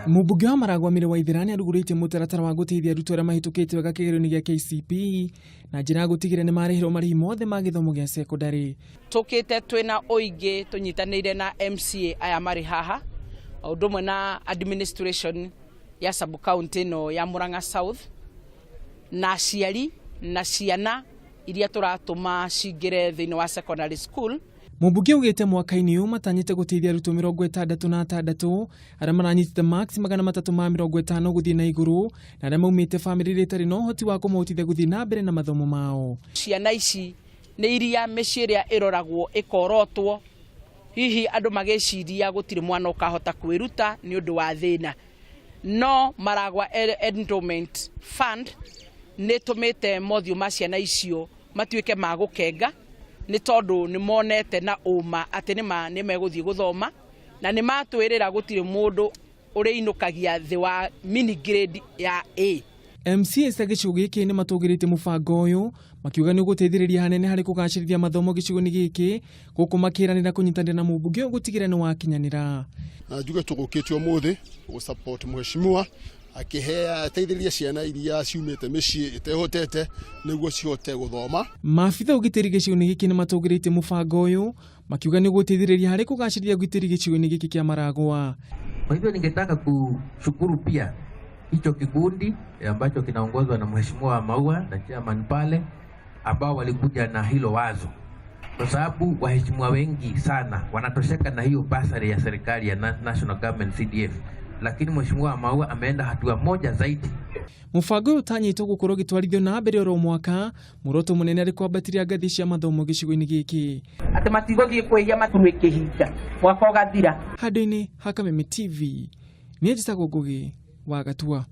Mũmbunge wa Maragwa Mary Waithera nĩ arugũrĩtie mũtaratara wa gũteithia arutwo arĩa mahĩtũkĩte wega kĩgerio-inĩ gĩa KCPE na njĩra ya gũtigĩrĩra nĩ marĩhĩrwo marĩhi mothe ma gĩthomo gĩa cekondarĩ. Tũkĩte twĩna ũingĩ tũnyitanĩire na MCA aya marĩ haha o ũndũ ũmwe na administration ya sub county ĩno ya Murang'a South na aciari na ciana iria tũratũma cingĩre thĩinĩ wa secondary school. Mũmbunge augĩte mwaka-inĩ ũyũ matanyĩte gũteithia arutwo 66 arĩa maranyitĩte marks 350 gũthiĩ na igũrũ na arĩa maumĩte bamĩrĩ iria itarĩ na ũhoti wa kũmahotithia gũthiĩ na mbere na mathomo mao. Ciana ici nĩ iria mĩciĩ ĩrĩa ĩroragwo ĩkorotwo, hihi andũ magĩciria gũtirĩ mwana ũkahota kwĩruta nĩ ũndũ wa thĩna. No Maragwa Endowment Fund nĩ ĩtũmĩte mothiũ ma ciana icio matuĩke ma gũkenga nĩ tondũ nĩ monete na ũma atĩ nĩma nĩ megũthiĩ gũthoma na nĩ matwĩrĩra gũtirĩ mũndũ ũrĩinũkagia thĩ wa mini grade ya A. MCAs a gĩcigo gĩkĩ nĩ matũgĩrĩtie mũbango ũyũ makiuga nĩ ũgũteithĩrĩria hanene harĩ kũgacĩrithia mathomo gĩcigo-inĩ gĩkĩ gũkũ makĩranĩra kũnyitanĩra na mũmbunge ũyũ gũtigĩrĩra nĩ wakinyanĩra. Na njuge tũgũkĩte ũmũthĩ gũ support mheshimiwa akĩhea ateithĩrĩria ciana iria ciumĩte mĩciĩ ĩtehotete nĩguo cihote gũthoma. Maabitha ũgitĩri gĩcigo-inĩ gĩkĩ nĩ matũgĩrĩtie mũbango ũyũ makiuga nĩ ũgũteithĩrĩria harĩ kũgacĩrithia ũgitĩri gĩcigo-inĩ gĩkĩ kĩa Maragwa. Kwa hivyo ningetaka kushukuru pia hicho kikundi ambacho kinaongozwa na Mheshimiwa Maua na chairman pale ambao walikuja na hilo wazo, kwa sababu waheshimiwa wengi sana wanatosheka na hiyo basari ya serikali ya National Government CDF, lakini Mheshimiwa Maua ameenda hatua moja zaidi. Mũbango ũyũ ũtanyĩtwo gũkorwo ũgĩtwarithio na mbere oro mwaka, muoroto mũnene arĩ kwambatĩria ngathĩ cia mathomo gĩcigo-inĩ gĩkĩ. Atĩ matigũthiĩ kwĩhia maturwe kĩhinga mwaka ũgathira. Handũ-inĩ ha Kameme TV, niĩ njĩtagwo Ngũgĩ wa Gatua.